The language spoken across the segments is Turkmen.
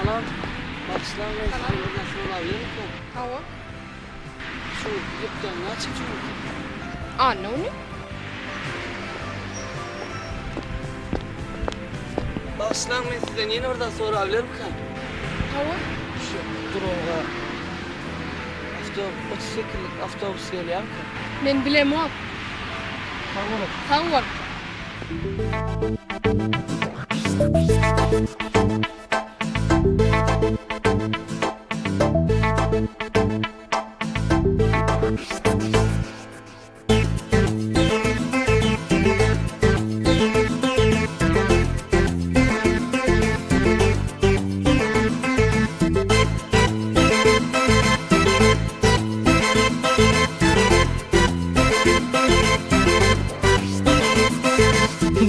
Salam. Bagyşlaň men sizden bir zat sorabilermikäm? Hawa. Şu hepdäň näçinji günükä? Anna güni. Bagyşlaň men sizden ýene bir zat sorabilermikäm? Hawa. Şu duralga awtobus 38-lik awtobus gelýärmikä? Men bilemok. Sag boluň. Sag bol.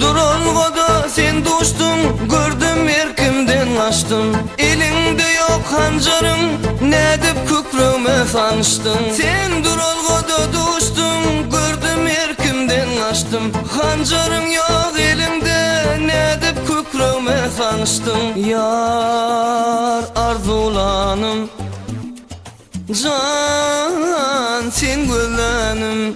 Duralgada sen duşduň, gördüm erkimden gaçdym. Eliňde ýok hanjaryň, nädip kükregime sançdyň. Sen duralgada duşduň, gördüm erkimden gaçdym. Hanjaryň ýok eliňde, nädip kükregime sançdyň. Ýar arzuwlanym. Jan sen gözlänim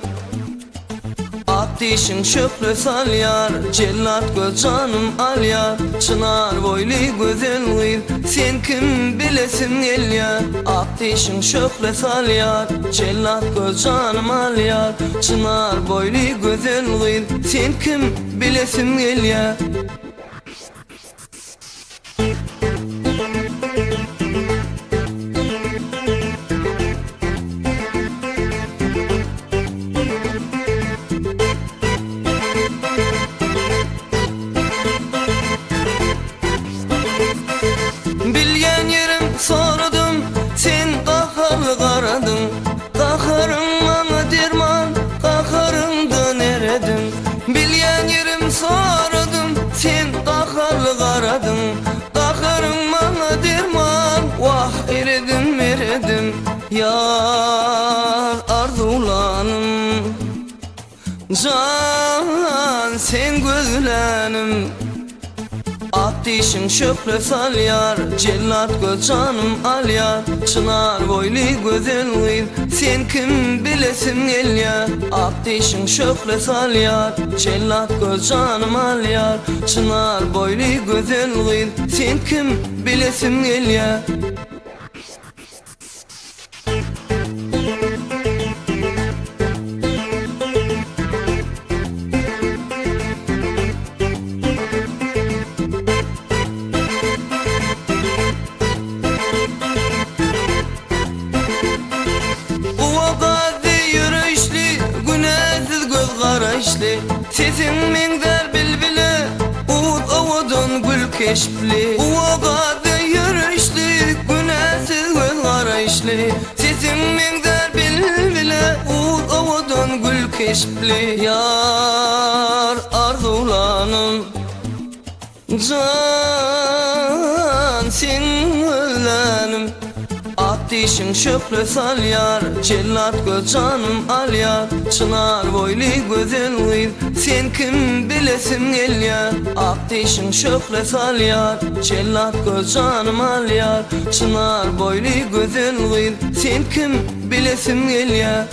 Ak dişiň şöhle salýar Jellat göz janym alýar Çynar boýly gözel gyz Sen kim bilesim gelýär Ak dişiň şöhle salýar Jellat göz janym alýar Çynar boýly gözel gyz Sen kim bilesim gelýär. Bilýän ýerim soradym, sen gaharly garadyň. Gaharyň maňa derman, gaharyňdan eredim. Bilýän ýerim soradym, sen gaharly garadyň. Gaharyň maňa derman, wah eredim, eredim. Ýar arzuwlanym. Jan sen gözlänim. Ak dişiň şöhle salýar, Jellat göz janym alýar. Çynar boýly gözel gyz, Sen kim bilesim gelýär. Ak dişiň şöhle salýar, Jellat göz janym alýar. Çynar boýly gözel gyz, Sen kim bilesim gelýär. Guwa gazy ýöreýişli, Günäsiz göz garaýyşly, Sesiň meňzär bilbile, Uz owadan gül keşpli. Guwa gazy ýöreýişli, Günäsiz göz garaýyşly, Sesiň meňzär bilbile, Uz owadan gül keşpli. Ýar arzuwlanym. Jan sen gözlänim Ak dişiň şöhle salýar Jellat göz janym alýar Çynar boýly gözel gyz Sen kim bilesim gelýär Ak dişiň şöhle salýar Jellat göz janym alýar Çynar boýly gözel gyz Sen kim bilesim gelýär.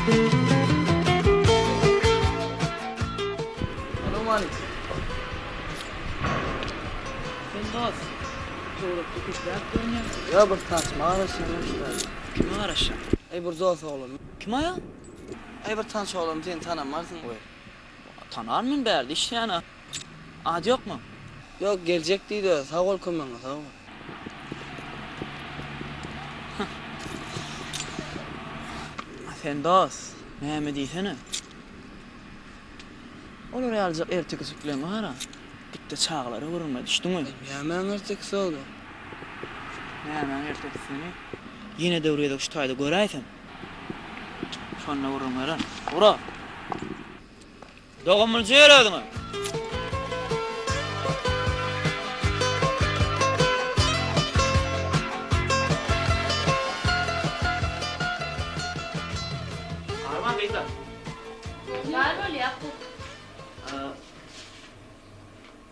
Salowmaleýkim. Sen dos, töwerekde köpräk görünýäň. Ýa bir tanşyma garaşýan boluşlar. Kime garaşýaň? Eý bir dos oglan. Kim aýal? Eý bir tanyş oglan seni tanamarsyň. Goý. Tanar men bärde işleýän-ä. Ady ýokmy? Ýok geljek diýdi özi. Sag bol kömegiňe sag bol. Sen dos, näme diýsene. Olar ýalyjak ertekijikleň bar-a. Gitde çagalara gürrüňe düşdüňmi? Nämäň ertekisi ol? Nämäň ertekisini? Ýene-de bir gezek şu taýda göräýsem. Şonda gürrüň bererin. Ura! Dogan muny jüber özüňe. Arman gyzlar. Bar bol Ýakup.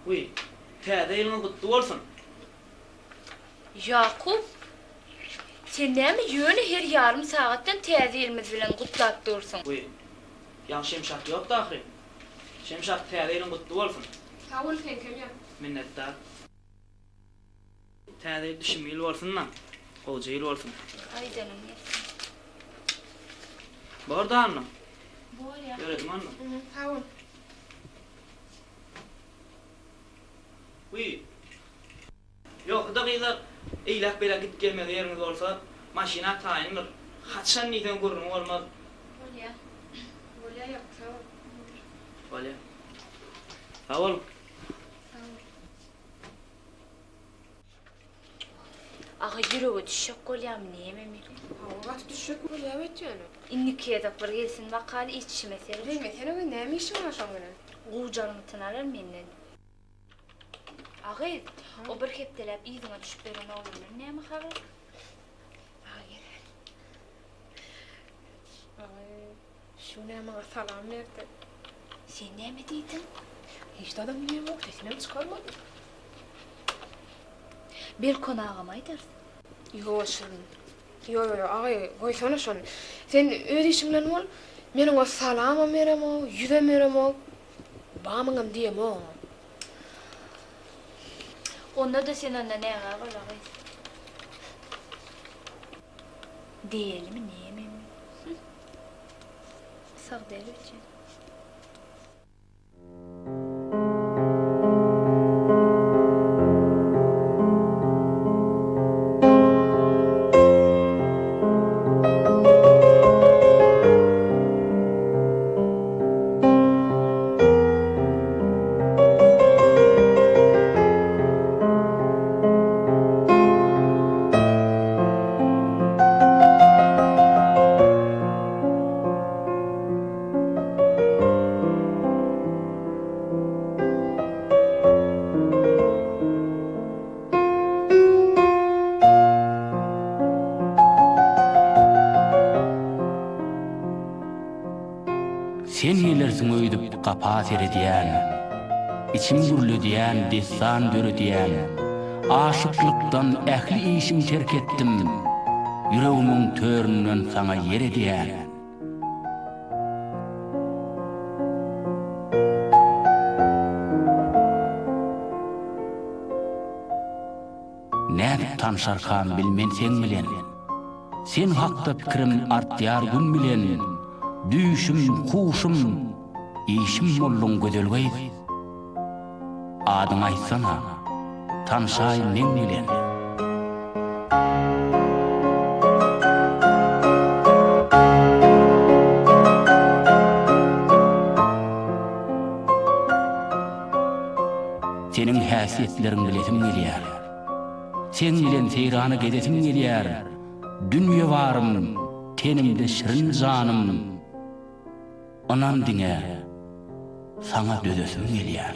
Wiý, täze ýylyňyz gutly bolsun. Ýakup, sen näme ýöne her ýarym sagatdan täze ýylymyz bilen gutlap dursuň? Wiý, ýaňy Şemşat ýokdy ahyryn. Şemşat, täze ýylyň gutly bolsun. Sag bol seňkem ýa. Minnetdar. Täze ýyl düşümli ýyl bolsun-da. Gowja ýyl bolsun. Aýdanyň ýetsin. Bor-da onda. Bor ýa. Ýöredim onda. Sag bol. Wiý. Ýogsa-da gyzlar, eýläk-beýläk gidip gelmeli ýeriňiz bolsa, maşyna taýyndyr. Haçan diýseň gürrüňi bolmaz. Bolýa. Bolýa ýok, sag bol. Bolýa. Sag boluň. Sag bol. Aga ýürege düşjek bolýamy nememi? Hawa gaty düşjek bolýa bet ýöne. Indiki gezek bir gelsin bakaly içişime seret. Diýmesene we näme işiň bar şoň bilen? Gujalyňytyny alar menden. A gyz, o bir hepdeläp yzyňa düşüp beren oglandan näme habar? Aga gel. Aga şu näme maňa salam berdi. Sen näme diýdiň? Hiç zadam diýemok, sesimem çykarmadym. Belki ony agama aýdarys. Ýo, Şirin. Ýo, ýo, ýo, agaý, goýsana şony. Sen öz işiň bilen bol. Men oňa salamam beremok, ýüzem beremok, bamyňam diýemok oňa. Onda-da sen onda nägä bol, agaý. Diýelimi, nememi? Hü. Sag däl öýtýän. Sen gelersiň öýdüp gapa seredýän, Içim gürledýän, dessan döredýän. Aşyklykdan ähli işim terk etdim, Ýüregimiň töründen saňa ýer edýän. Nädip tanşarkam bilmen seň bilen, Sen hakda pikirim artýar gün bilen, Düýşüm, huşum, işim bolduň gözel gyz. Adyňy aýtsana, tanşaý meň bilen. Seniň häsiýetleriň bilesim gelýär. Seň bilen seýrana gezesim gelýär. Dünýe barym, tenimde şirin janym. Ynan diňe, saňa dözesim gelýär.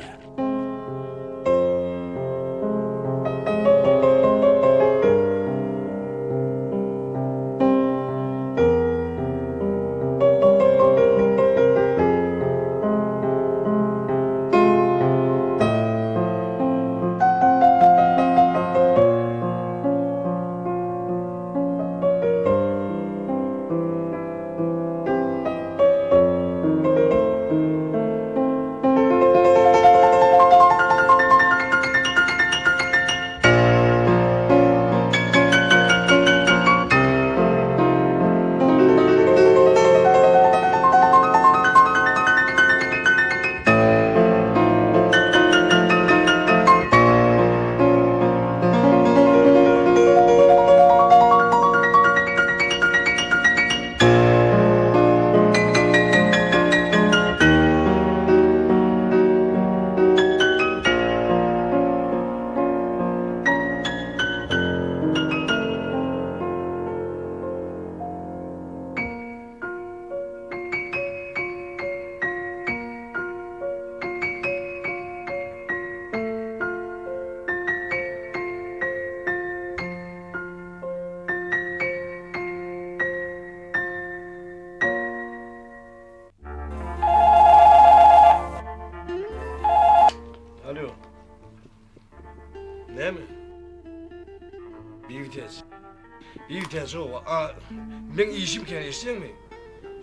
Meň işim kän eşidýäňmi?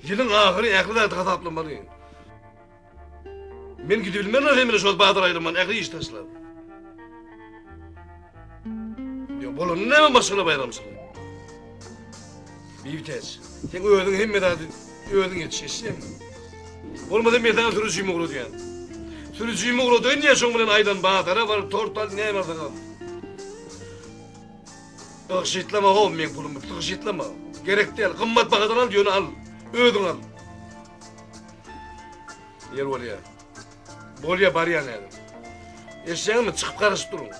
Ýylyň ahyry ähli zady hasaplamaly. Men gidibilmerin sen bilen şol bazar aýlaman ähli iş taşlap. Ýok, bolany näme maşgala baýramçylygy? Bibitäç, sen özüň hemme zady özüň ýetiş, eşidýäňmi? Bolmasa men saňa sürüjimi ugradýan. Sürüjimi ugradaýyn diýýän şoň bilen aýlan bazara bar, tort al, näme alsaň al. Tygşytlama how meň pulumy, tygşytlama. Gerek däl, gymmat bahadan al, ýöne al. Özüň al. Ýer bolýar. Bolýar, barýan häzir. Eşidýäňmi, çykyp garaşyp duruň.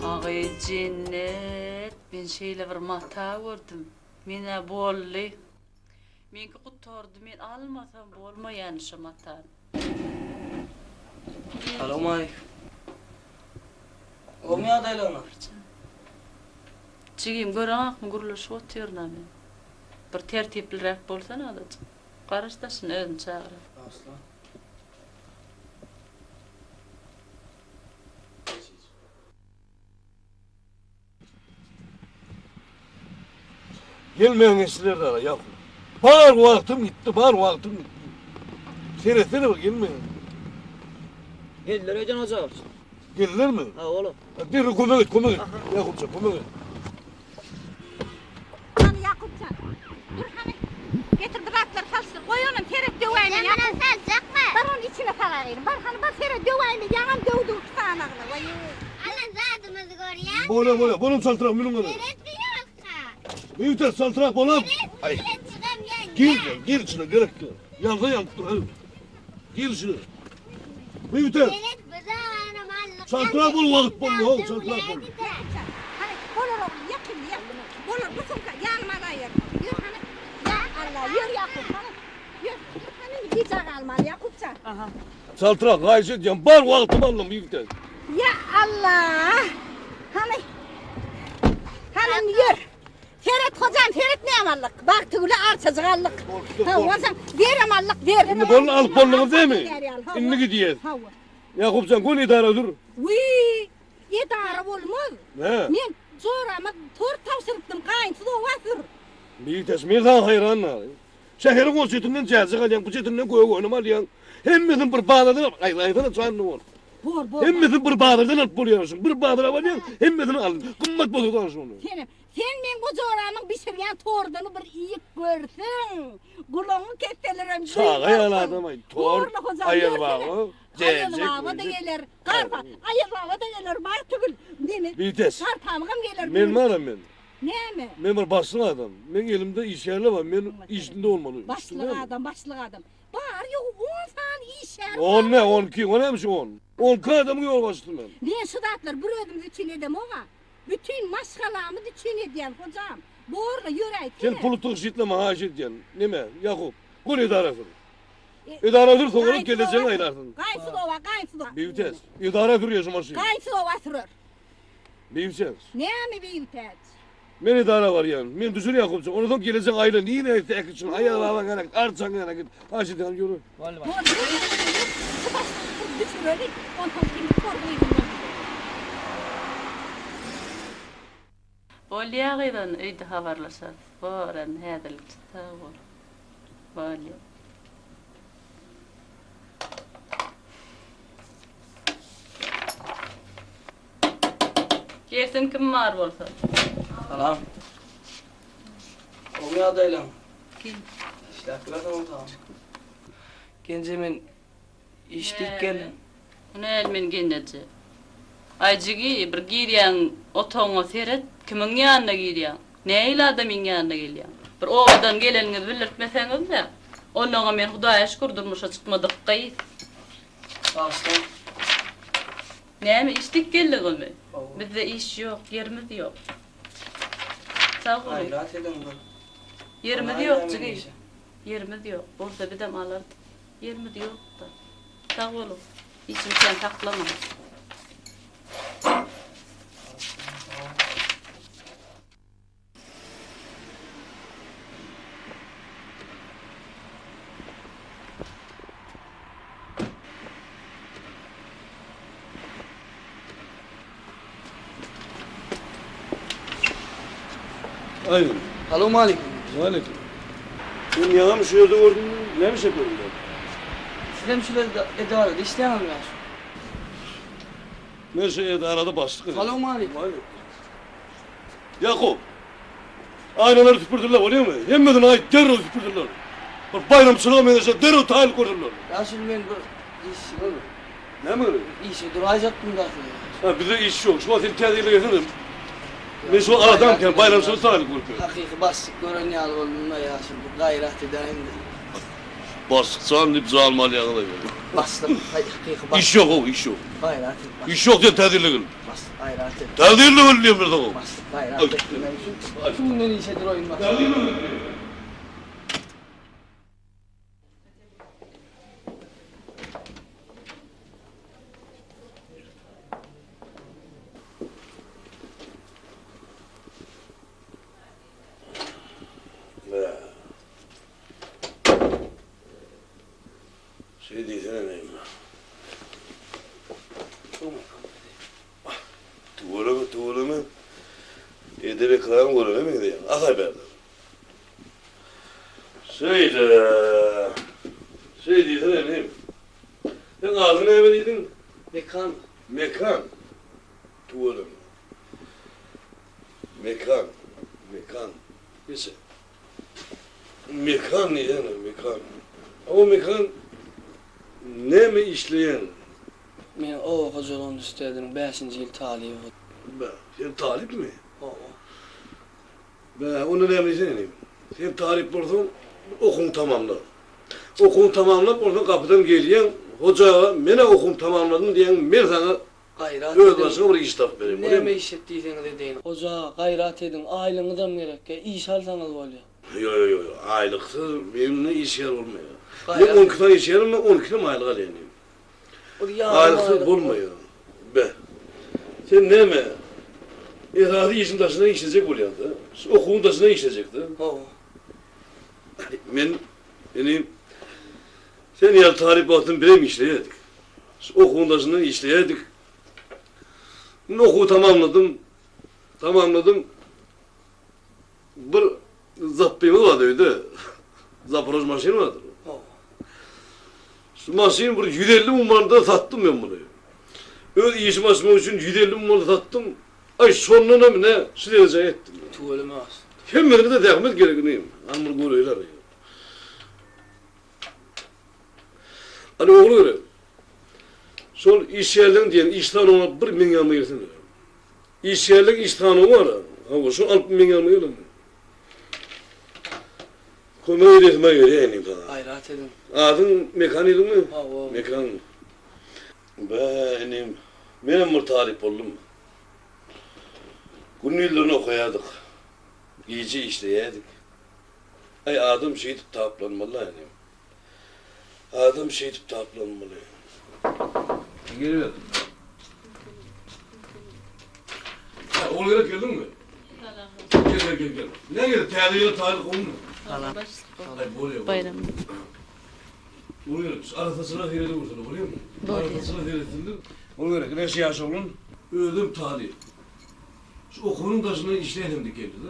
Agy jennet, men şeýle bir mata gördüm. Men-ä boldy. Meňki gutardy, men almasam bolmaýan şu matany. Salowmaleýkim. Gowmy ýagdaýlaryňyz? Jigim, göreňokmy gürleşip otyryn-a men. Bir tertipliräk bolsana azajyk. Garaş daşyna özüni çagyrar. Bagyşla. Gelmegiň eşiderdi ara ýa. Bar wagtym gitdi, bar wagtym gitdi. Seretsene bir gelmegiň. Geldiler öýden hoja. Geldilermi? Ha, oğlum. Derrew kömek et, kömek et. Ýakupjan, kömek et. Hany Ýakupjan. Dur hany. Getir bir zatlar salşdyr. Goý onam seret döwäýme Ýakup. Sen saljakmy? Bar ony içine salaýyn. Bar hany bar seret döwäýme. Ýaňam döwdüň sanagyny. Waý. Alan zadymyzy görýäňmi? Bolýa, bolýa. Bolum çaltrak münüň hany. Seret bir ýalka. Beýter çaltrak bolam. Seret bilen çygam ýaňa. Gir, gir içine gerek ýok. Ýalsa ýanyp dur hany. Gir içine. Beýter. Seret bir zamanam aldyk. Çaltrak bol wagt boldy how çaltrak bol. Hany bolar oglum ýak indi ýak. Bolar bu sumka ýanyma alaýer. Ýör hany. Ýa Alla ýör Ýakup hany. Ýör. Hany indi gijä galmaly Ýakupjan. Aha. Çaltrak haýyş edýän bar wagtymy aldyň Beýter. Ýa Alla. Hany. Hany indi ýör. Seret hojam seret näme aldyk. Bagtygüle arçajyk aldyk. Hawa onsoň zerem aldyk zer. Indi boldy alyp bolduňyz dämi? Indi gidýäs. Hawa. Ýakupjan göni edara dur. Wiý, edara bolmaz. Nä? Men jorama tort tabşyrypdym, gaýynsyz oba sür. Beýtäş, men saňa haýran galyň. Şäheriň ol çetinden jäjek alýaň, bu çetinden gök önüm alýaň. Hemmesini bir bazardan alyp, aý, aýtsana janly bol. Bor, bor. Hemmesini bir bazardan alyp bolýar şuň. Bir bazara barýaň, hemmesini al. Gymmat bolsa-da al şony. Senem, sen meň bu joramyň bişirýän torduny bir iýip görseň, gulagyňy kesselerem Çaga ýaly adam-aý, tort, Aýaz baba. Aýaz baba-da geler, garpa, Aýaz baba-da geler, Bagtygül, neme, Bites. garpamygam geler. Men baram men. Näme? Men bir başlyk adam. Meň elimde işgärler bar, men işinde bolmaly. Başlyk adam, başlyk adam. Bar ýogy on sany işgär bar. On ne, on iki, o näme şu on? On iki adamyň ýolbaşçysy men. Men şu zatlary bir özümiz üçin edemog-a. Bütin maşgalamyz üçin edýän, hojam. Borla, ýöräýsene. Sen puly tygşytlama, haýyş edýän. Neme, Ýakup, gol edara sür. Edara sür, soňra gelejegini aýlarsyň. Gaýynsyz oba, gaýynsyz oba. Bibitäç, edara sürýär şu maşyn. Gaýynsyz oba sürer. Bibitäç. Näme Bibitäç? Men edara barýan. Men düşür Ýakupjan. Ondan soň gelejek aýla nirä gitse äkit şuny. Aýaz babaň ýanyna git, arçaň ýanyna git. Haýyş edýän ýöre. Boldy. Boldy. Şu başlygy bir düşüreli, onsoň seni torbuň yzyndan gideris. Bolýa gyz onda öýde habarlaşarys. Bor indi häzirlikçe sag bol. Bolýa. Gelsin kim bar bolsa. Salam. Gowy ýagdaýlaň? Gel. Işläp ýörsiňmi salam? Genje men Iş diýip geldim. Bu näl men gelneje. Aý jigi, bir girýäň otagyňa seret, kimiň ýanyna girýäň? Nähili adamyň ýanyna gelýäň? Bir obadan geleniňizi bildirtmeseňiz-dä. Onnoňam men Hudaýa şükür durmuşa çykmadyk gyz. Bagyşlaň. Näme iş dik geldiňizmi? Bizde iş ýok, ýerimiz ýok. Sag boluň. Gaýrat ediň bir. Ýerimiz ýok jigi. Ýerimiz ýok. Bolsa bizem alardyk. Ýerimiz ýok-da. Sag boluň. Işimi kän saklamaň. Aýdym. Salowmaleýkim. Waleýkim. Men ýaňam şu ýerde gördüm, näme iş yapýaň bärde? Sizem şu edarada işleýäňizmi ýaşuly? Men şu edarada başlyk. Salowmaleýkim. Waleýkim. Ýakup! Aýnalary süpürdirler, bolýamy? Hemmesini aýt, derrew süpürdirler. Bir baýramçylyga meňzeşe derrew taýynlyk gördürler. Ýaşuly men bir iş görüp. Näme gerek? Işe duraýjakdym da size. Ha, bizde iş ýok. Şu wagt sen täze ýyla gelsene. Men şu aladam kän, baýramçylyk taýynlyk görüp ýörün. Hakyky başlyk gören ýaly boldum-da ýaşuly, bir gaýrat edäýiň-de. Başlyk jan diýip janymy alýaňyz-aý. Başlyk, hakyky başlyk. Iş ýok-ow, iş ýok. Gaýrat et, başlyk. Iş ýok, sen täze ýyla gel. Başlyk gaýrat et. Täze ýyla gel diýen bir saňa. Başlyk gaýrat et. Men şu şu günden işe duraýyn başlyk. Täze ýyla gel diýen. Şeý diýsene näme. Tüweleme, tüweleme. Edep ekram görene meňzeýäň. Asaý bärde. Şeýle. Şeý diýsene inim. Seň adyň näme diýdiň? Mekan. Mekan. Tüweleme. Mekan. Mekan. Geçe. Mekan diýýän, mekan. O mekan näme işleýäň? Men oba hojalyk uniwersitetiniň bäşinji ýyl talyby. Bä, sen talypmy? Hawa. Bä, onda näme diýseň inim. Sen talyp bolsaň, okuwyňy tamamla. Okuwyňy tamamlap bolsaň gapydan gelýäň, Hoja aga, men-ä okuwymy tamamladym diýýäň, men saňa Gaýrat ediň. Özbaşyňa bir iş tapyp bereýin, bolýamy? Näme iş et diýseňiz edeýin. Hoja aga, gaýrat ediň, aýlygyňyzam gerekkä, iş alsaňyz bolýa. Ýo, ýo, ýo, aýlyksyz mende işgär bolmaýar. Men on iki sany işgärim bar, on ikisem aýlyk alýan diýip. Aýlyksyz bolmaýar. Be. Sen näme, esasy işiň daşyndan işlejek bolýaň-da? Şu okuwyň daşyndan işlejek-de? Hawa. Men, inim, sen ýaly talyp wagtym birem işleýärdik. Şu okuwyň daşyndan işleýärdik. Indi okuwy tamamladym. Tamamladym. Bir zapbymyz bardy öýde. Zaporoj maşyn bardy. Şu maşyn bir 150 müň manada satdym men muny. Öz işimi açmak üçin 150 müň manada satdym. Aý şondanam ine şu derejä ýetdim. Tüweleme as. Hemmesine-de zähmet gerek inim. Hany bir göreýler. Hany ogly gerek. Şol işgärleň diýen iş sanawyna bir meň ýanyma gelsene. Işgärleň iş sanawy bar. Hawa, şony alyp meň ýanyma gel onda. Kömek edesim-ä gelýär inim saňa. Gaýrat ediň. Adyň Mekan diýdiňmi? Hawa. Mekan. Bä, inim, menem bir talyp boldum. Gündizlerini okaýardyk. Gije işleýärdik. Aý, adam şeýdip taplanmaly-la inim. Adam şeýdip taplanmaly. Geliber. Hä, Ogulgerek geldiňmi? Salam. Gel, gel, gel, gel. Näme geldi? Täze ýyla taýynlyk gowumy? Salam. Aý, bolýa, bolýa. Baýram. Ogulgerek, şu arassaçylyga seredip ursana, bolýamy? Bolýa. Arassaçylyga seretsinler. Ogulgerek, ine şu ýaş oglan özem talyp. Şu okuwynyň daşyndan işläýsem diýip geldi-de.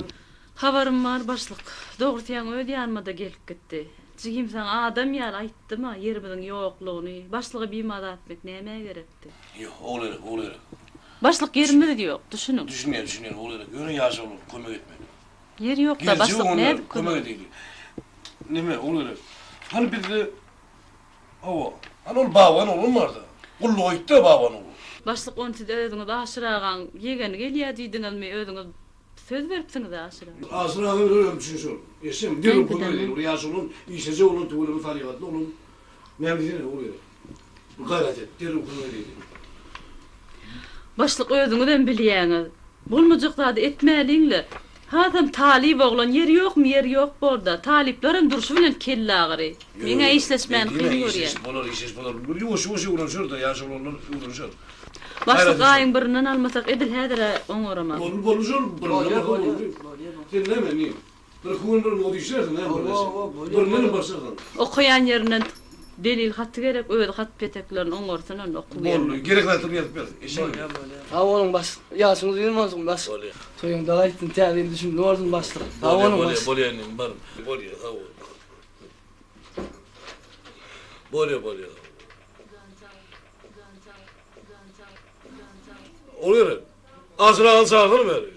Habarym bar, başlyk. Dogrusy ýaňy öz ýanyma-da gelip gitdi. Jigim saňa adam ýaly aýtdym-a ýerimiziň ýoklugyny, başlygy bimaza etmek nämä gerekdi? Ýok, Ogulgerek, Ogulgerek. Başlyk ýerimiz ýok, düşüniň. Düşünýän, düşünýän, Ogulgerek. Ýöne ýaş oglan, kömek etmeli. Ýer ýok-da, başlyk nädip kömek edeli? Neme, Ogulgerek. Hany bizde, hawa, hany ol Baban oglan bardy. Gulluga gitdi-ä Baban oglan. Başlyk, ony siz özüňiz Aşyr agaň ýegeni gelýär diýdiňizmi, özüňiz? Söz beripsiňiz Aşyr aga. Aşyr aga bilen özüm düşünişerin. Eşeň derrew kömek edeýin. Bir ýaş oglan, işlejek oglan, tüweleme salyhatly oglan. Näme diýsene, ol gerek. Bir gaýrat et, derrew kömek edeýin diýdim. Başlyk özüňizem bilýäňiz. Bolmajak zady etmäliň-le. Hasam talyp oglan, ýeri ýokmy, ýeri ýok borda. Talyplaram durşy bilen kellagyry. Meň-ä işleşmäni kyn görýän. Işleşip bolar, işleşip bolar. Bir ýuwaş-ýuwaş öwrenişer-de, ýaş oglanlar öwrenişer. Başlyk aýyň birinden almasak edil häzir-ä oňaramam. Boldy, boldy şol, birinden alsa boldy. Sen näme indi? Bir gün bir mod işlersiň näme bir işe. Birindenem başlarsyň. Okaýan ýerinden delil haty gerek, özi hat peteklerini oňarsyn onda okuw ýerinden. Boldy, gerek zatlaryny ýazyp ber. Eşek. Bolýa, bolýa. Sag boluň başlyk. Ýaşyňyz uzyn bolsun başlyk. Bolýa. Toýuňda gaýtsyn, täze ýyl düşümli bolsun başlyk. Sag boluň başlyk. Bolýa, bolýa inim, bar. Bolýa, sag bol. Bolýa, bolýa. Ol gerek. Aşyr agany çagyrsana bäri.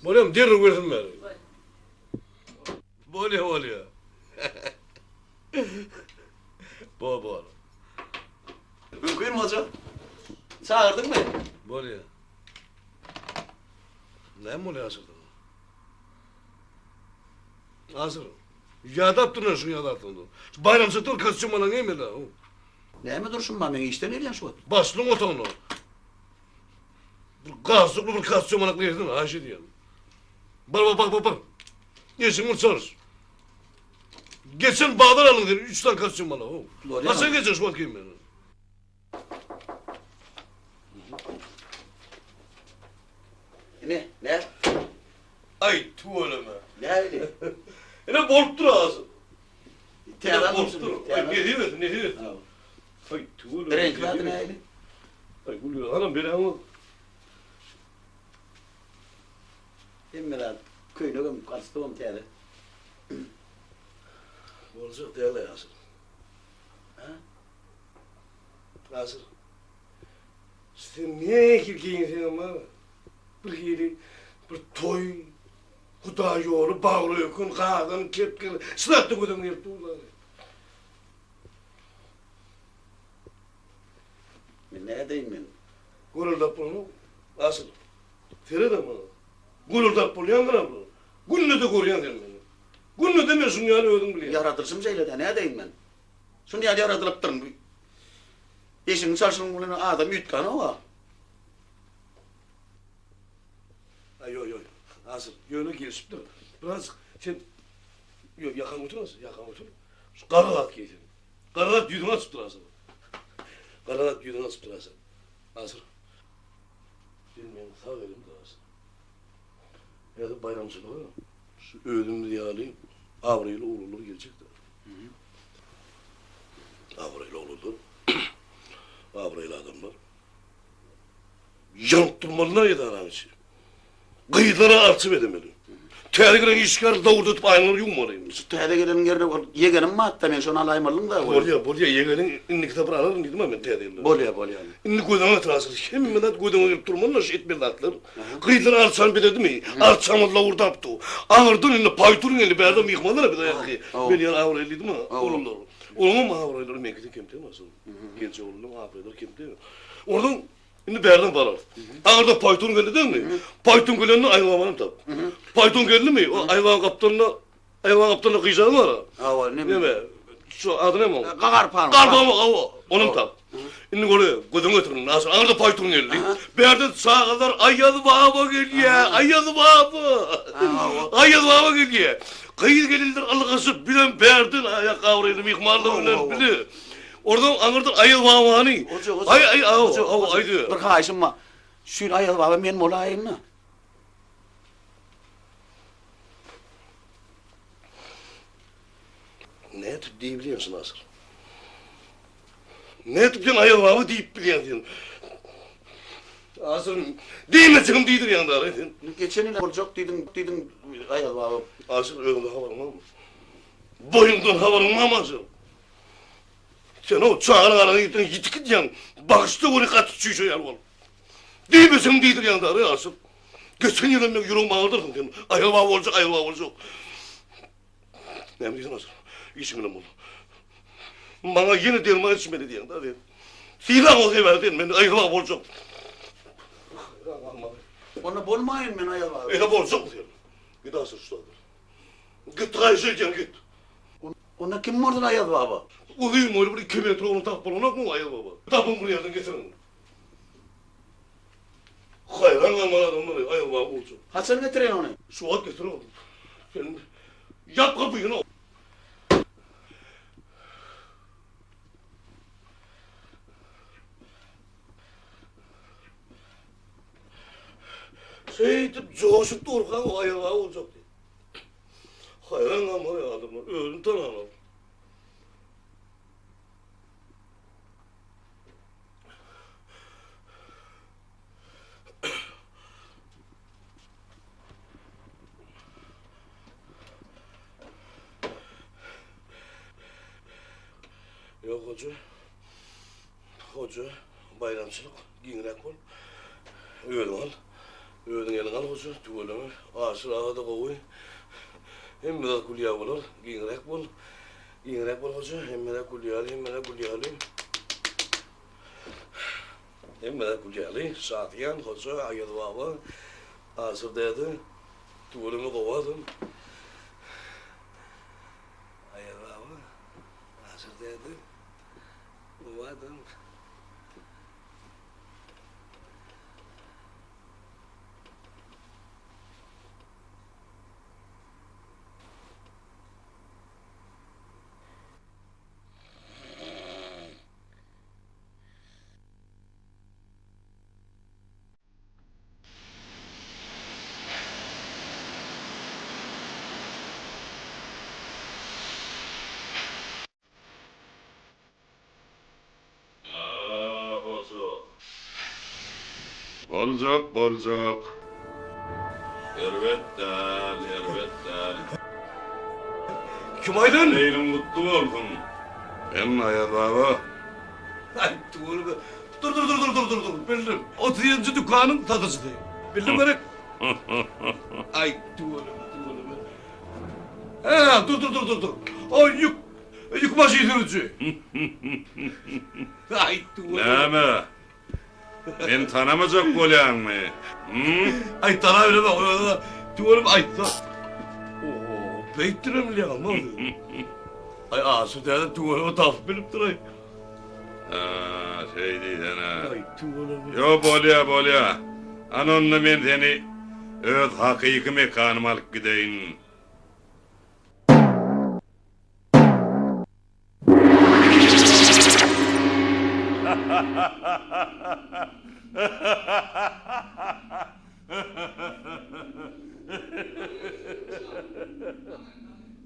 Bolýamy, derrew gelsin bäri. Bolýa, bolýa. Bor, bor. Mümkinmi hoja? Çagyrdyňmy? Bolýa. Näme bolýar Aşyrdan? Aşyr, ýadap durun şuň ýadap durun. Şu baýramçylykda bir kostýum alan geýmeli. Näme durşum bar, men işden gelýän şu wagt. Başlygyň otagyna. Bir galstukly bir kostýum alyp geýsin, haýyş edýän. Bar, bar, bar, bar, bar. Eşigiňi bir çalyş. Geçen bazar aldyň sen üç sany kostýum ala. Haçan geljek şu wagt geýmeli? Ine, ne? Aý, tüweleme. Nähili? Ine bolup dur azy. Täze bolup dur. Aý, nesip etsin, nesip etsin. Aý, tüweleme. Reňki zady nähili? Aý, gül hanam beräňok. Hemme zat, köýnegem, galstugam täze. Boljak däl-aý asyl. Hä? Asyl. Sen nähili geýinseňem bar, bir hili bir toý, huda ýoly, bagry ökün, gazan, kepgir, şu zatda gözüň gelip dur. Men nädeýin men? Gürüldäp bolmaz. Asyl, seredem maňa. Gürüldäp bolýandyr-a bu. Günde-de görýäň sen meni. Günde-de men şuň ýaly özüň bilýäň. Ýaradylyşym şeýle-dä, nädeýin men? Şuny ýaly ýaradylypdyryn. Eşigiňi çalşyryň bilen adam üýtgänok-a. Aý, ýok, ýok, Asyl, ýöne gelşipdir. Birazjyk sen, ýok, ýakaňy göter Asyl, ýakaňy göter. Şu gara zat geý sen. Gara zat ýüzüňi açypdyr Asyl. Gara zat ýüzüňi açypdyr Asyl. Asyl. Sen meň sag elimdir Asyl. Häzir baýramçylyga şu özümiz ýaly abraýly oglanlar geljekdir. Abraýly oglanlar, abraýly adamlar. Ýanyp durmalylar edaranyň içi. Gyzlara arçyp edemeli. Täze gelen işgär dowurdatyp aýnalary ýuwmaly. Şu täze geleniň ýerine ol ýegenim batda men şony alaýmalyň-da. Bolýa, bolýa, ýegeniň indiki sapar alaryn diýdim-ä men täze ýylda. Bolýa, bolýa. Indi gözüňe atyrasyň. Hemme zat gözüňe gelip durmaly-da şu etmeli zatlar. Gyzlar arçany bezedimi? Arçamyz lowurdap dur. Aňyrdan indi paýtun geldi, bärde myhmanlar-a biz aýakky. Men ýaly abraýly diýdim-ä, olanlar. Olaňam abraýlary meňkiden kem däl asyl. Geljek oglanlaryň abraýlary kem däl. Oradan indi bärden bararys. Aňyrdan paýtun geldi dälmi? Paýtun gelende Aýbabanam tap. Paýtun geldimi? O Aýbaba gapdalynda Aýbaň gapdalynda gyjagy bar-a. Hawa, neme? Neme? Şu ady näme oň? Gagarpamyk. Garpamyk, hawa. Onam tap. Indi göre, gözüňe getir. Aşyr, aňyrda paýtun geldi. Bärde çagalar Aýaz baba gelýä, Aýaz baba. Aýaz baba gelýä. Gyz gelinler ylgaşyp, bizem bärden aýak abraýly myhmanlar bilen bile. Oradan aňyrdan Aýaz babany. Hoja, hoja. Aý, aý, hawa, hawa, aýdy. Bir haýyşym bar. Şu ýyl Aýaz baba men bolaýyn-da. Nädip diýip bilýäň şuny Asyl? Nädip sen Aýaz baba diýip bilýäň sen? Asyl diýmejegim diýdirýäň dara sen. Geçen ýyl boljak diýdiň, diýdiň Aýaz baba. Asyl özüňde habaryň barmy? Boýuňdan habaryň barmy Asyl? Sen o çagalyk araňa gitdiň ýitip gidýäň. Bagyşda göni gaty çüýşe ýaly bolup. Diýmeseň diýdirýäň dara Asyl. Geçen ýylam meň ýüregimi agyrdarsyň sen. Aýaz baba boljak, Aýaz baba boljak. Näme diýseň Asyl, işiň bilen bol. Maňa ýene derman içmeli diýýäň da sen. Sylaň o sebäbi sen meni Aýaz baba boljak. Haýran galmaly. sen. Onda bolmaýyn men Aýaz baba. Ene boljak sen. Git aşyr şu taýdan. Git haýyş edýän git. Onda kim bolsun Aýaz baba? Uzyn boýly bir iki metr oglan tapyp bolanokmy Aýaz baba? Tapyň bir ýerden getiriň. Haýran galmaly adamlar Aýaz baba boljak. Haçan getireýin ony? Şu wagt getir oglum. Sen ýap gapyny. Şeýdip joşup durkaň o aýaga boljak diýip. Haýran galmaly adamlar özüni tananok. Ýok hoja. Hoja, baýramçylyk, giňräk bol. Özüň al. Özüň eliňe al hoja, tüweleme. Aşyr aga-da gowy. Hemme zat gül ýaly bolar. Giňräk bol. Giňräk bol hoja. Hemme zat gül ýaly, hemme zat gül ýaly. Hemme zat gül ýaly. Şadyýan hoja, Aýaz baba, Aşyr däde. Tüweleme gowy adam. Aýaz baba, Aşyr däde. Gowy adam. Boljak, boljak. Erbet däl, erbet däl. Kim aýdan? Leýliň gutly bolsun. Men Aýaz baba. Aý, tüweleme. Dur, dur, dur, dur, dur, dur, dur. Bildim. 37-nji dükanyň satyjysy. Bildim gerek? Aý, tüweleme, tüweleme. Hä, dur, dur, dur, dur, dur. O ýük, ýük maşyn sürüji. Aý, tüweleme. Näme? Meni tanamajak bolýaňmy? Hum? Aý, tanabilemok, özüňe tüweleme aýtsa. Oho, beýtdirem bilýäňizmi özüňiz? Aý, Aşyr däde tüweleme tapyp bilipdir-aý. Ha, şeý diýsene. Aý, tüweleme. Ýo, bolýa, bolýa. Ana onda men seni öz hakyky mekanyma alyp gideýin.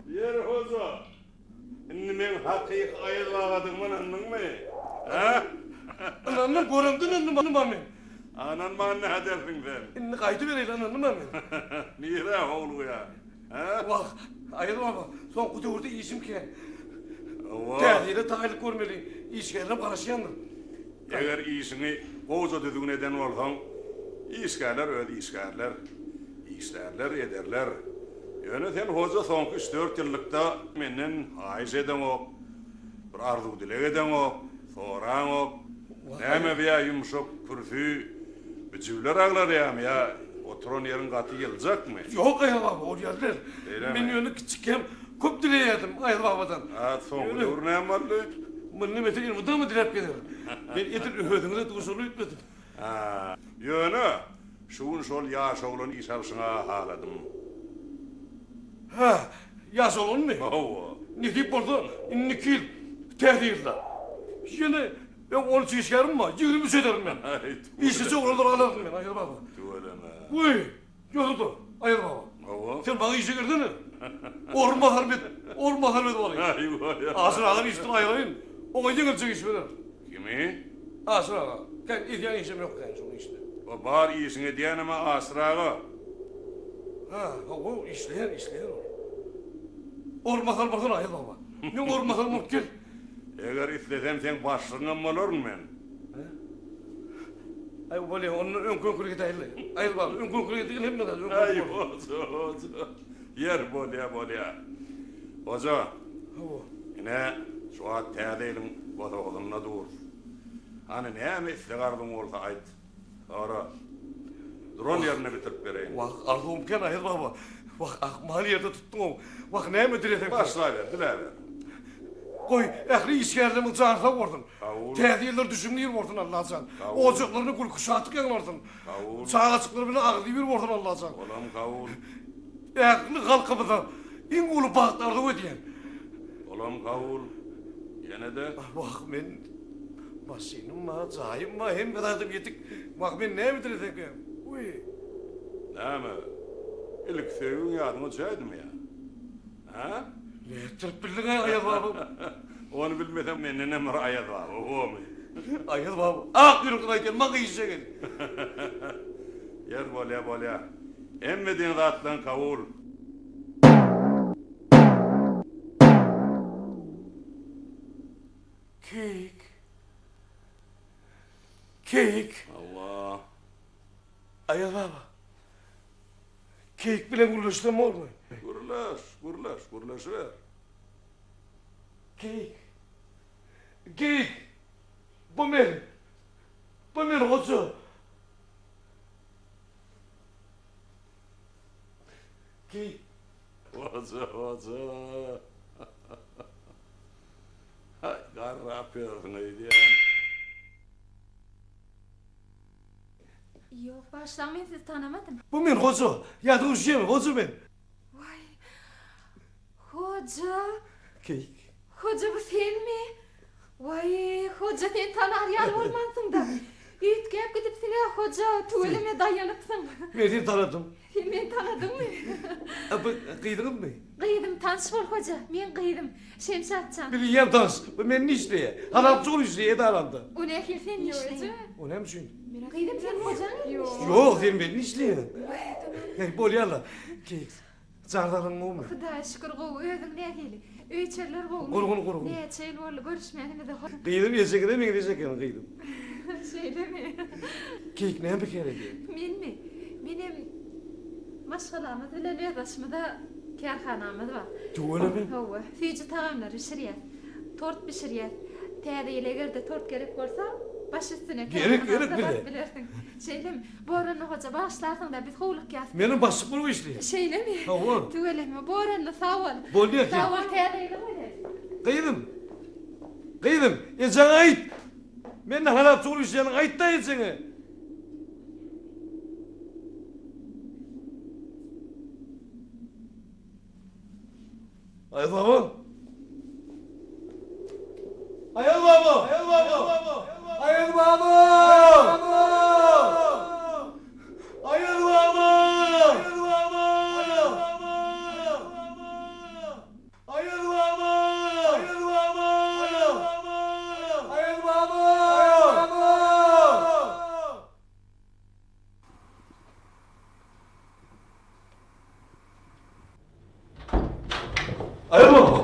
Ýeri hoja, indi meň hakyky Aýaz babadygyma ynandyňmy? Hä? Ynandym, göremde ynandym-a men. Ynanman nädersiň sen? Indi gaýdybereýli, ynandym-a men. Nirä howlugýaň? Hä? Wah, Aýaz baba, soňky döwürde işim kän. Hawa. Täze ýyla taýynlyk görmeli, işgärlerim garaşýandyr. Eger işiňi gowja düzgün eden bolsaň, işgärler öz işgärler. Işlärler, ederler. Ýöne sen hoja soňky üç-dört ýyllykda menden haýyş edeňok, bir arzuw-dileg edeňok, soraňok. Näme biýa ýumşak kürsi Bijüwler aglarýamy ýa oturan ýeriň gaty ýyljakmy? Ýok Aýaz baba ol ýaly däl. Beýlemi? Men ýöne kiçikäm köp dileýärdim Aýaz babadan. A soňky döwür näme boldy? Mundan beter elmydama diläp gezerin. Men edil özüňize duşaly öýtmedim. A ýöne şu gün şol ýaş oglan iş alşyňa haladym. Hä, ýaş oglanmy? Hawa. Nesip bolsa indiki ýyl täze ýylda. Ýene Öň 13 işgärim bar, 23 ederin men. Işçi oglanlar alaryn men, Aýaz baba. Tüweleme. Wiý, ýogsa-da, Aýaz baba. Hawa. Sen maňa işe girsene. Orunbasarym et, orunbasarym edip alaýyn. Aý, bolýar. Aşyr agany işden aýraýyn. Oňa ýeňiljek iş bererin. Kimi? Aşyr aga. Kän edýän işim ýok kän şoň işde. O bar işiňi edýänem-ä Aşyr aga. Ha, hawa, işleýär, işleýär ol. Orunbasar bolsana, Aýaz baba. Meň orunbasarym bolup gel. Eger islesem seň başlygyňam bolaryn men. Aý bolýa onda öňki öňküne gidäýeli. Aýaz baba öňki öňküne gideli hemme zat öňki Aý hoja hoja. Ýer bolýa bolýa. Hoja. Hawa. Ine şu wagt täze ýylyň bosagasynda durus. Hany näme isleg arzuň bolsa aýt. Sora. Duran ýerinde bitirip bereýin. Wah, arzuwym kän Aýaz baba. Wah, ahmal ýerde tutduň-ow. Wah, näme dileseň. Başlaber, diläber. Goý, ähli işgärlerimiň jany sag bolsun. Kabul. Täze ýyllar düşümli ýyl bolsun Allajan. Kabul. Ojaklaryna gülki şatlyk ýaňlansyn. Kabul. Çagajyklary bilen agzybir bolsun Allajan. Olam kabul. Ähli halkymyza iň uly bagt arzuw edýän. Olam kabul. Ýene-de. Wah, men maşynym bar, jaýym bar, hemme zadym ýetik. Wah, men näme dilesemkäm? Wiý. Näme? Ilki söýgiň ýadyňa düşäýdimi ýa? Hä? Nätdirip bildiň-aý Aýaz baba? Ony bilmeseň mendenem bir Aýaz baba bormy? Aýaz baba, ak ýürekden aýdýan, maňa işje gel. Ýer bolýa, bolýa. Hemme diýen zatlaryň kabul. Keýik. Keýik. Hawa. Aýaz baba. Keýik bilen gürleşsem bormy? Gürleş, gürleş, gürleşiber. Keýik. Keýik. Bu men. Bu men hoja. Keýik. Hoja, hoja. Haý, garrap ýörsüň öýdýän. Ýok, bagyşlaň, men sizi tanamadym. Bu men Hoja. Ýadyňa düşýärmi, Hoja men. Waý, Hoja. Keýik. Hoja, bu senmi? Waý, Hoja, sen tanar ýaly bolmansyň-da. Üýtgäp gidipsiň-ä, Hoja, tüweleme daýanypsyň. Men seni tanadym. Sen meni tanadyňmy? A bu gyzyňyzmy? Gyzym, tanyş bol, Hoja, meň gyzym, Şemşat jan. Bilýän tanyş. Bu mende işleýär. Hasapçy bolup işleýär edaramda. O nähili sende işleýär? O näme üçin? Gyzym, sen Hojaň elinde işleýäň. Ýok, sen mende işleýäň. Heý, bolýar-la. Keýik, jan saglygyň gowumy? Hudaýa şükür, gowy. Özüň nähili? Öý-içeriler gowumy? Gurgun, gurgun. Näçe ýyl boldy görüşmänimize? Gyzym ejeňize meňzeş ekeni, gyzym. Şeýlemi? Keýik näme kär edýäň? Menmi? Menem maşgalamyz bilen özbaşymyza kärhanamyz bar. Tüweleme. Hawa, süýji tagamlar bişirýäs. Tort bişirýäs. Täze ýyl eger-de tort gerek bolsa, baş üstüne Gerek, gerek kärhanamyza bize. baryp bilersiň. Şeýlemi? Boranda hoja, bagyşlarsyň-da, biz howlukýas. Menem başlyk bolup işleýän. Şeýlemi? Hawa. Tüweleme, Boranda sag bol. Bolýar. Sag bol, täze ýylyň bilen. Gyzym, gyzym, ejeňe aýt. Menden halapçy bolup işleýäniňi aýt-da ejeňe. Aýaz baba! Aýaz baba! Aýaz baba! Aýaz baba! Aýaz baba! Aýaz baba! Aýaz baba! Aýaz baba!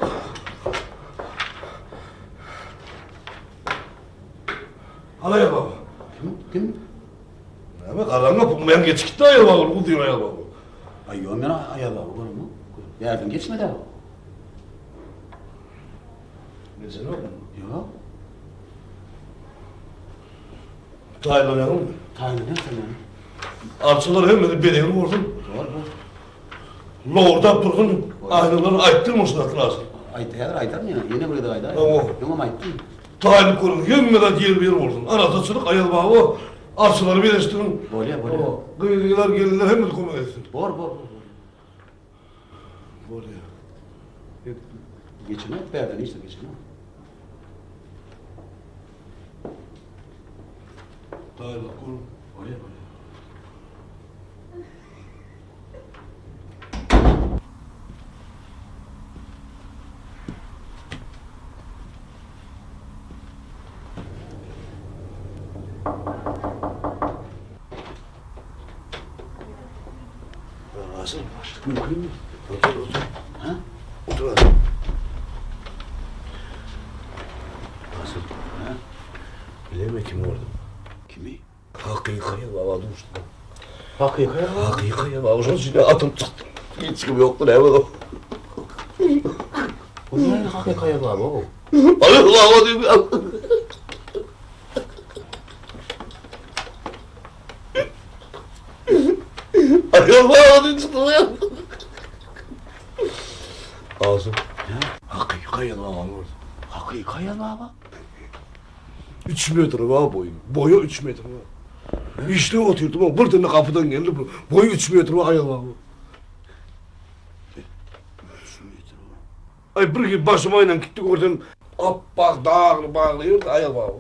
Al Aýaz baba. Kim? Kim? Näme garaňa bu men geçip gitdi Aýaz baba, uzyn Aýaz baba. Aý ýok men Aýaz baba göremok. Bärden geçmedi o. Geçenokmy? Ýok. Taýynlanýaňyzmy? Taýynlanýas taýynlanýas. Arçalar hemmesi bezegli bolsun. Bor bor. Lowurdap dursun. Aýnalar aýtdyrma şu zatlar aşyr. Aýt häzir aýdaryn ýene. Ýene bir gezek aýdaýyn. Hawa. Öňem aýtdym. Taýynlyk görüň. Hemme zat ýerbe-ýer bolsun. Arassaçylyk Aýaz baba arçalary bezeşdiriň. Bolýar bolýar. Gyzlar gelinler hemmesi kömek etsin. Bor bor bor. Bolýar. Geçenok bärden hiç geçenok. Taýynlyk görüň. Bolýar bolýar. Rasul. Mümkinmi? Otur, otur. Ha? Otur hadi. Rasul. Ha? Bileme kimi gördüm. Kimi? Hakyky baba duşdum. Hakyky Hakyky baba. Şonuň üçin atylyp çykdym. Hiç kim ýokdy näme o. O näme hakyky baba o? Aý baba diýip. Aýaz baba diýip çykdy. Asym. Hakyky Aýaz babany gördüm. Hakyky Aýaz baba? Üç metr bar boýy. Boýy üç metr bar. Işde otyrdym, birden gapydan geldi. Boýy üç metr bar Aýaz baba. Aý bir gün başym aýlanyp gitdi görsem apbak dagly bagly ýerde Aýaz baba.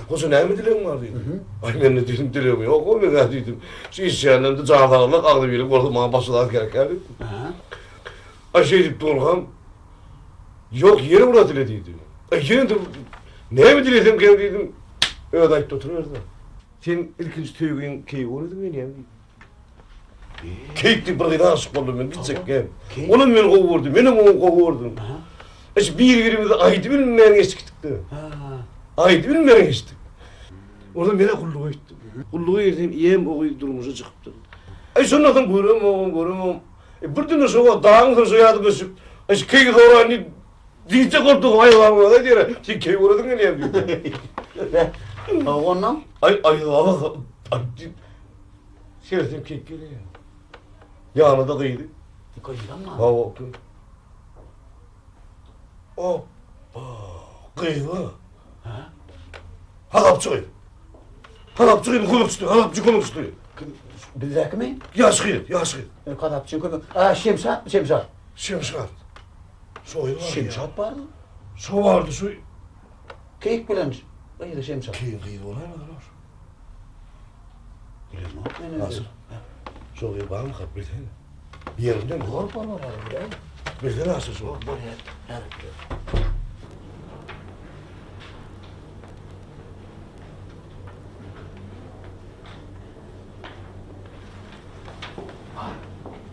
Hoja näme dilegiň bar diýdi. Aý mende diýdim dilegim ýok o meň-ä diýdim. Şu işýänlemde jan saglyk agzybirlik bolsa maňa başga zat gerek däl diýdim. Aý şeýdip durkam ýok ýene bir zat dile diýdi. Aý ýene-de näme dilesem eken diýdim. Özi aýtdy oturyberdi. Sen ilkinji söýgiň keýgi bolýardyň menýäm diýdi. Keýik diýip bir gyza aşyk boldum men gitjek gel. Olam meni gowy gördi, menem ony gowy gördüm. Hiç bir-birimizi aýdy bilmän geçdik gitdik. Aýdy bilmän geçdik. Onda men gulluga gitdim. Gulluga girsem ýem o gyz durmuşa çykypdyr. Aý şondan soň göremogam, göremogam. E, bir dünde şo wagt dagyň soň şo ýadyma düşüp, aý şu keýigi soraýyn diýip, diýjek bolup durdum, aý Allaň özi aýdýar, sen keýik göresiň gelýär diýip. Ondan? Aý, aý, Allah, aý diýip. Seretsem keýik gelýär. Ýanyda gyzy. Gyzam bar. Hawa, Oppa, gyz bar. Hä? Halapçy gyz. Halapçy gyzyň kömekçisi, halapçy kömekçisi. Kim? Bizdäkimi? Ýaş gyz, ýaş gyz. E, Halapçyň kömek. A, Şemşat, Şemşat. Şemşat. Şo gyz bar. Şemşat barmy? Şo bardy, şu. Keýik bilen gyzy Şemşat. Keýik gyz bolaýmady olar. Bilemok men. Nasıl? Şo gyz barmyka bilsene. Ýerinden Bor, bor, bor, bor. Bilsene asıl şo. Bor, bor, häzir. Bar.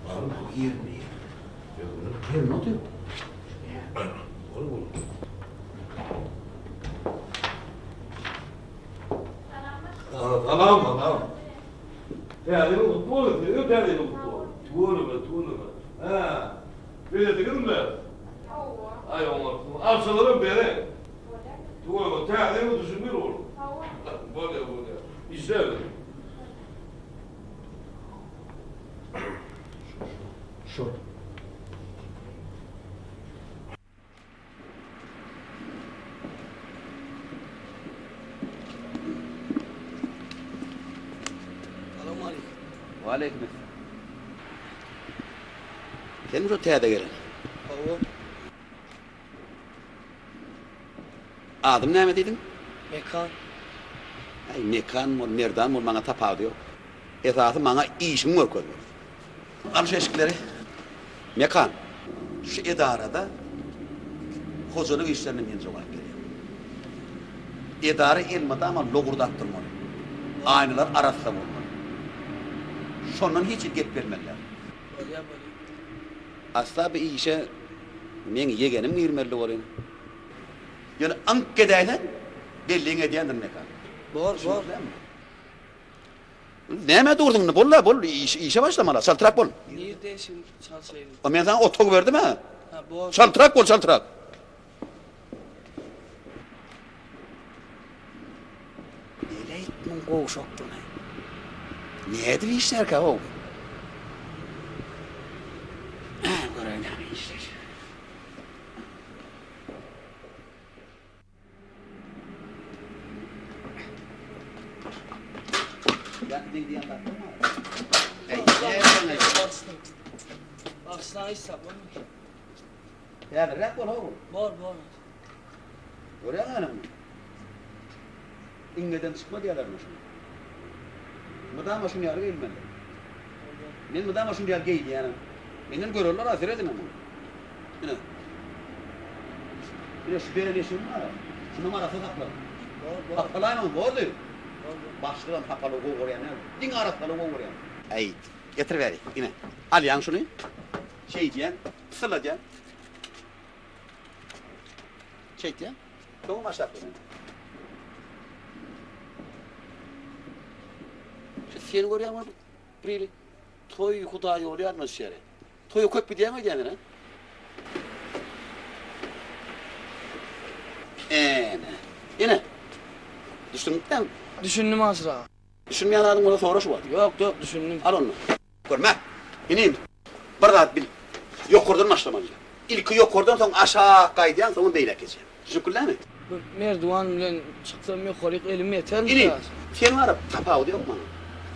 Barmy? Ýerinde, ýerinde. Ýerinde otyr. Bor, bor. Salam, salam. Täze ýyl gutly bolsun, size täze ýyl gutly bolsun. Tüweleme, tüweleme. Hä, beýlediňizmi? Hawa. Aý, oňarsyň. Arçalaram bereň. Bolýar. Tüweleme, täze ýyla düşündir oglum. Hawa. Bolýar, bolýar. Işläberiň. Şu. Salowmaleýkim. Waleýkim esselam. Senmi şo täze gelen? Hawa. Adyň näme diýdiň? Mekan. Äý, Mekan bol, Merdan bol, maňa tapawudy ýok. Esasy maňa işiňi görkez boldy. Al şu eşikleri. Mekan, şu edarada hojalyk işlerine men jogap berýän. Edara elmydama lowurdap durmaly. Aýnalar arassa bolmaly. Şondan hiç hili gep gelmeli däl. Bolýa, bolýa. Asla bu işe meň ýegenim girmelidi welin. Ýöne aňk edäýseň, belliňi edýändir Mekan. Bor, bor. Nämä durduň indi? Bol-la, bol, işe başlamaly, çaltrak bol. Nirde işiň çalşaýyn? A men saňa otag berdim-ä. Ha, bor. Çaltrak bol, çaltrak. Neleýt muň gowşaklygyny? Nädip işlärkä how? Hä, göräý näme işleýär. Bagyşlaň iş tapmam. Häzirräk bol ogul. Bor, bor. Görýäňmi ene muny? Iňňeden çykma diýýärler muňa şuny. Mydama şuny ýaly geýilmeli. Men mydama şuny ýaly geýinýänem. Menden görerler-a, serediň-ä muňa. Ine. Ine şu beren eşigim bar-a. Şunam arassa saklagyn. Hapalaýmaň, bordy. Başlygam hapalygy gowy görýän däl. Diňe arassalygy gowy görýän. Äýt, getir bäri. Ine, alýaň şuny. Şeýdýäň, pysyladýaň. Şeýtýäň. Soňam aşak berýäň. Şu seni görýän bolup, birhili toý hudaýýoly ýadyma düşýär. Toýa köp gidýäň öýdýän sen, a? Ene. Ene. Düşündiňmi? Düşündim Aşyr aga. Düşünmeýän zadyň bolsa sora şu wagt. Ýok, ýok, düşündim. Al onda. Görme. Inim, bir zat bil. Ýokardan başlamaly. Ilki ýokardan soň aşak gaýdýaň, soňam beýläk geçýäň. Düşnüklilämi? Bu merdiwan bilen çyksam ýokaryk elim ýetermi Inim, sen baryp tapawudy ýok maňa.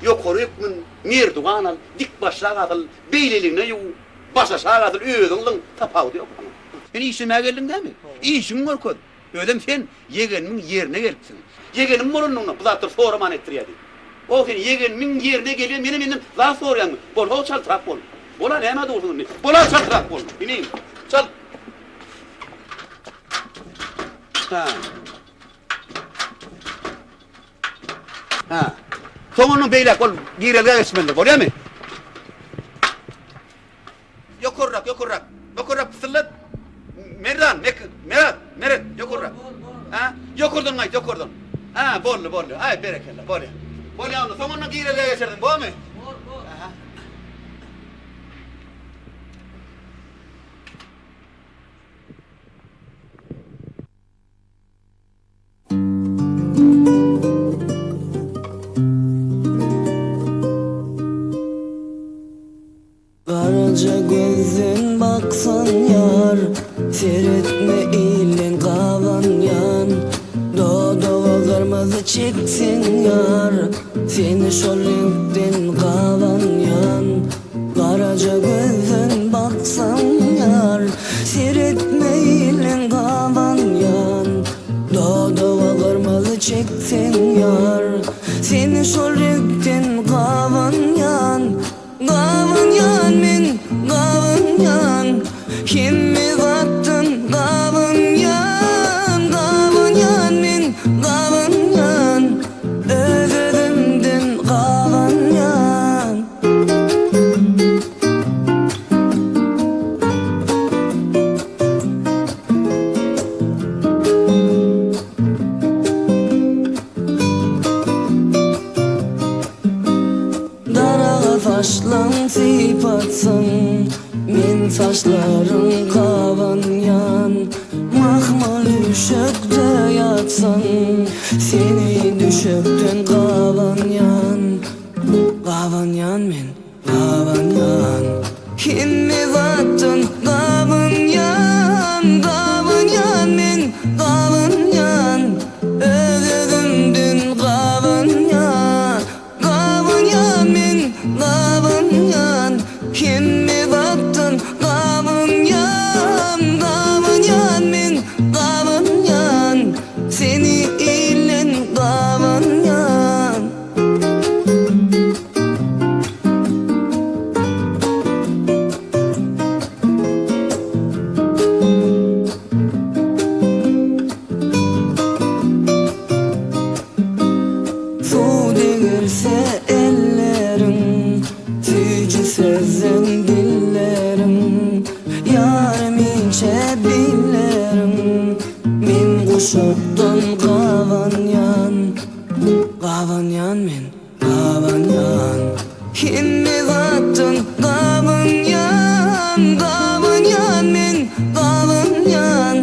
Ýokaryk mün, merdiwan al, dik başlak asyl, beýleligine ýuw, başaşak asyl, özüň zyň, tapawudy ýok maňa. Sen işlemäge geldiň dämi? Işiňi görkez. Özem sen ýegenimiň ýerine gelipsiň. Ýegenim bolanyňda bu zatlary soraman etdirýärdi. O sen ýegenimiň ýerine gelýän menem menden zat soraýaňmy? Bol-how çaltrak bol. Bol-a nämä dursuň indi? Bol-a çaltrak bol. Inim, çalt. Ha. Ha. Soň ondan beýläk ol girelgä geçmelidir. Bolýamy? Ýokarrak, ýokarrak. Ýokarrak pysyllap. Merdan, Mek, Merat, Meret, ýokarrak. Hä? Ýokardan gaýt, ýokardan. Hä, boldy, boldy. Aý, berekella, bolýa. Bolýa onda, soň onda girelgä geçersiň, bormy? Bor, bor. Aha. Garaja gözden baksaň ýar, Seretme ilden gabanýan. Dodaga gyrmyzy çekseň ýar, Seni şol reňkden gabanýan. Garaja gözden baksaň ýar, Seretme ilden gabanýan. Dodaga gyrmyzy çekseň ýar, Seni şol reňkden gabanýan. Gabanýan men, gabanýan, Hemme zatdan gabanýan, Gabanýan men, gabanýan, Öz-özümden gabanýan. Daraga saçlaň sypatsaň, Men saçlaryň gabanýan. Mahmal düşekde ýatsaň, Seni düşekden gabanýan. Gabanýan men, gabanýan. Hemme zatdan gabanýan, Gabanýan men, gabanýan. Öz-özümden gabanýan. Gabanýan men, gabanýan, Hemme zatdan gabanýan, Gabanýan men, gabanýan, Seni ilden gabanýan. Suw degirse elleriň, Süýji sözden dilleriň, Ýarym inçe billeriň, Men guşakdan gabanýan, Gabanýan men, gabanýan. Hemme zatdan gabanýan, Gabanýan men, gabanýan.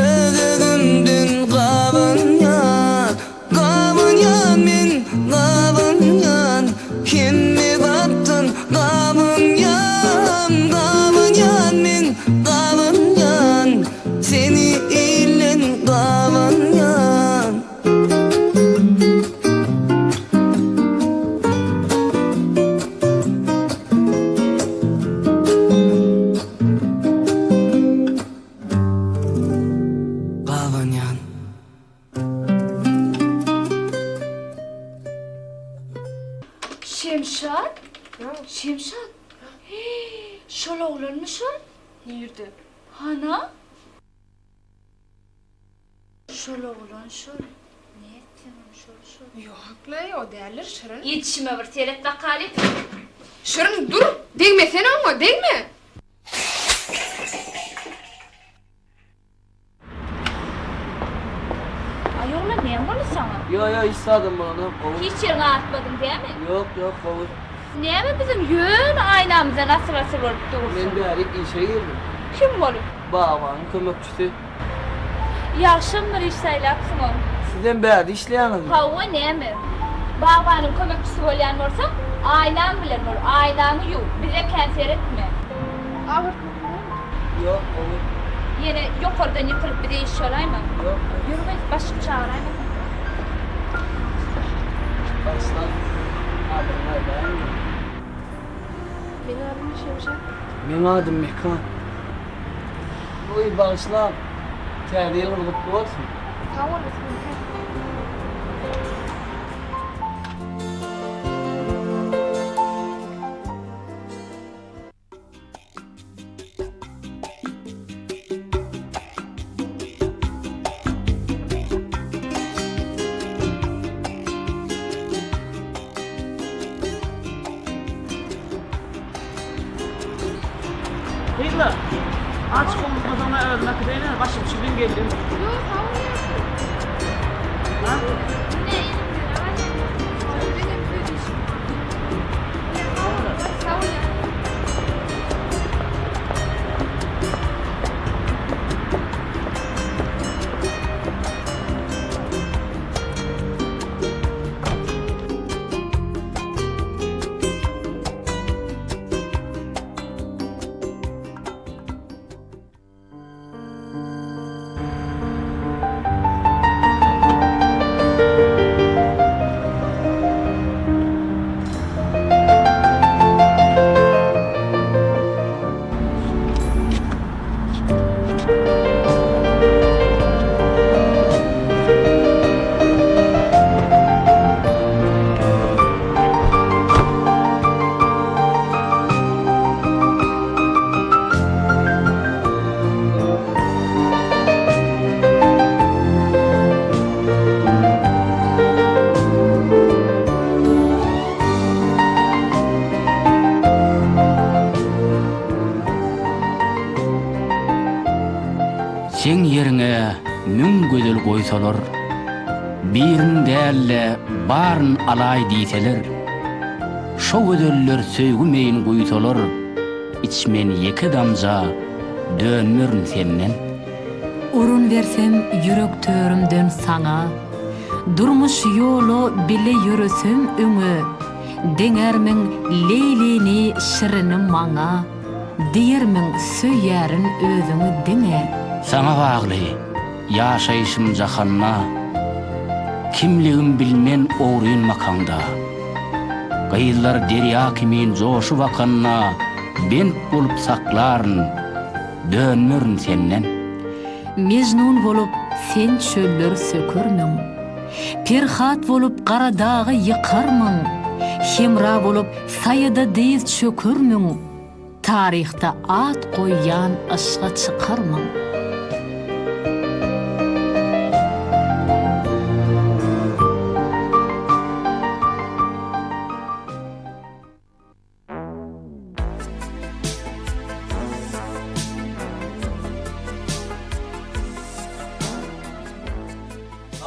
Öz-özümden gabanýan, Gabanýan men, gabanýan, Hemme zatdan gabanýan, Gabanýan men, gabanýan, Seni ilden gabanýan. Gabanýan. Şemşat? Şemşat? Hii, şol oglanmy şol? Nirde? Hana? Şol oglan şol. Ne etseňem şol şol. Ýok-laý, o däldir, Şirin. Ýetişime bir seret bakaly. Şirin, dur! Degmesene oňa, degme! Aý oglan näme boldy saňa? Ýo ýo hiç zadam bolanok gowy. Hiç ýeriňi agyrtmadyň dämi? Ýok ýok gowy. Näme biziň ýöne aýnamyzdan asyl asyl bolup dursuň? Men bärik işe girdim. Kim bolup? Bagbanyň kömekçisi. Ýagşam bir iş saýlapsyňow. Sizem bärde işleýäňizmi? Hawa näme? Bagbanyň kömekçisi bolýan bolsaň. Aýnaň bilen bol, aýnaňy ýuw, bize kän seretme. Agyrtmadyň dälmi? Ýok, gowy. Ýene ýokardan ýykylyp bize iş bolaýma. Ýok. Ýör gyz, başlyk çagyraýmasyn. Bagyşlaň, adyňy aýdaýyňmy? Meň adym Şemşat. Meň adym Mekan. Goý, bagyşlaň. Täze ýylyňyz gutly bolsun. Sag bol, siziňkem. Gyzlar, aç bolmasaň özüm äkideýin, başym çüwdüm geldim. Ýok, sag bol ýaşuly. Ha? Ne, elim ýere barýar. Menem öz işim bar. Sag bol ýaşuly. Seň ýeriňe müň gözel goýsalar, Birin däl-de, baryn alaý diýseler, Şo gözeller söýgi meýin guýsalar, Içmen ýeke damja, dönmerin senden. Orun bersem ýürek törümden saňa, Durmuş ýola bile ýöresem öňe, Deňärmiň Leýlini, Şirini maňa, Diýermiň söýýärin özüňi diňe. Saňa bagly ýaşaýşym jahanda, Kimligim bilmen ogryn bakaňda. Gyzlar derýa kimin joşup akanda, Bent bolup saklaryn, dönmerin senden. Mejnun bolup sen çöller sökermiň? Perhat bolup gara dagy ýykarmyň? Hemra bolup saýada dyz çökermiň? Taryhda at goýýan yşga çykarmyň?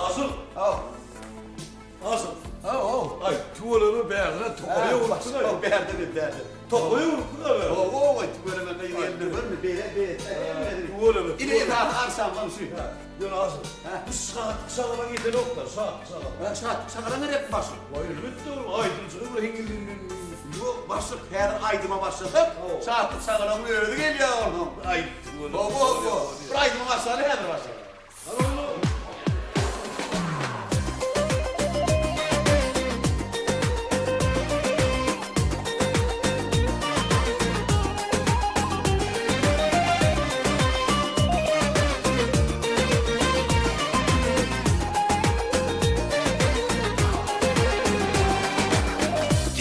Asyl! Haw. Asyl! Haw, haw. Aý, tüweleme bärde tokaýa urupsyň-aý. Haw, bärde men, bärde. Tokaýa urupsyň-a bärde. Haw, haw, tüweleme gyz geldi, görme, beýle, beýle. Tüweleme. Ine esasy agşamlam şu. Ýöne Asyl, bu şatlyk şagalaň ýetenok-da, şatlyk şagalaň. Hä, şatlyk şagalaň gerek başlyk. Waý, elbetde, ol aýdymçyny bir heňňil-heňňil. Ýok, başlyk, häzir aýdyma başlasak, şatlyk şagalaň özi gelýär onsoň. Aý, tüweleme. Haw, haw, bir aýdyma başlaly häzir başlyk. Hany onda.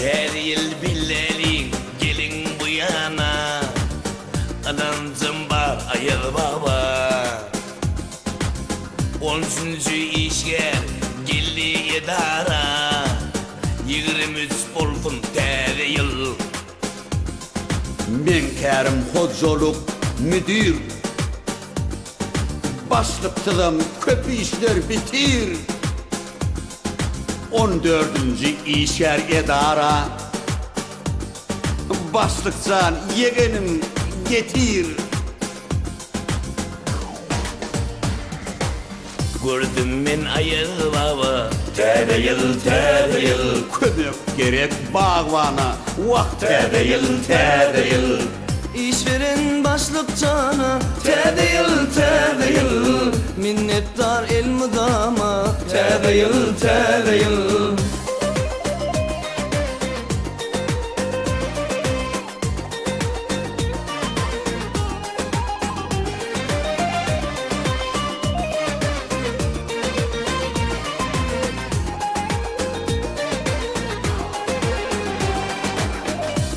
Täze ýyl bileliň, geliň bu ýana, Ynanjym bar Aýaz baba. On üçünji işgär geldi edara, 23 bolsun täze ýyl. Meň kärim hojalyk müdir. Başlyksyzam köp işler bitir. On dördünji işgär edara. Başlykjan ýegenim getir. Gördüm men Aýaz baba. Täze ýyl, täze ýyl. Kömek gerek bagbana, wah Täze ýyl, täze ýyl. Iş beren başlyk jana, Täze ýyl, täze ýyl. Minnetdar elmydama, Täze ýyl, täze ýyl.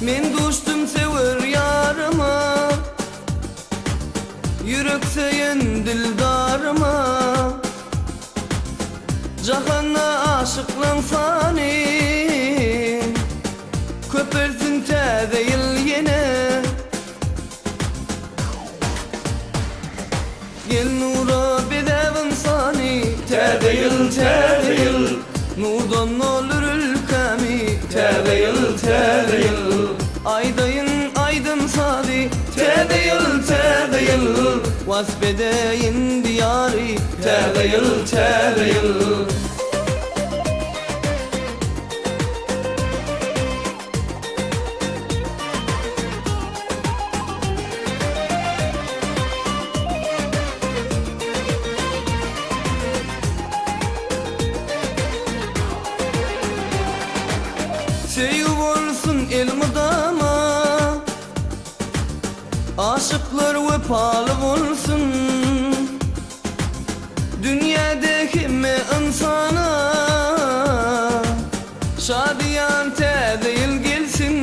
Men duşdum söwer ýaryma, Ýürek söýen dildaryma. Jahanda aşyklaň sany Köpelsin täze ýyl ýene. Gel nura bezäp ynsany Täze ýyl, täze ýyl Nurdan doldur ülkämi Täze ýyl, täze ýyl Aýdaýyn aýdym sazy Täze ýyl, täze ýyl Wasp edeýin diýary Täze ýyl, täze ýyl. Söýgi bolsun elmydama Aşyklar wepaly bolsun Dünýäde hemme ynsana Şadyýan täze ýyl gelsin.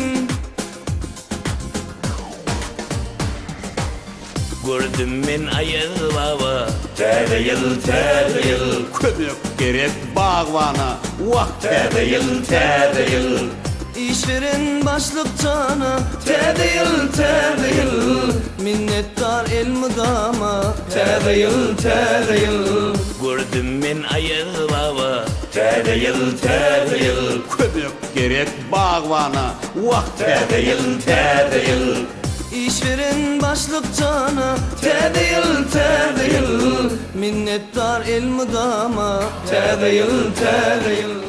Gördüm men Aýaz baba. Täze ýyl, täze ýyl. Kömek gerek bagbana, wah Täze ýyl, täze ýyl. Iş beren başlyk jana. Täze ýyl, täze ýyl. Minnetdar elmydama. Täze ýyl, täze ýyl. Gördüm men Aýaz baba. Täze ýyl, täze ýyl. Kömek gerek bagbana, wah Täze ýyl, täze ýyl. Iş beren başlyk jana. Täze ýyl, täze ýyl. Minnetdar elmydama. Täze ýyl, täze ýyl.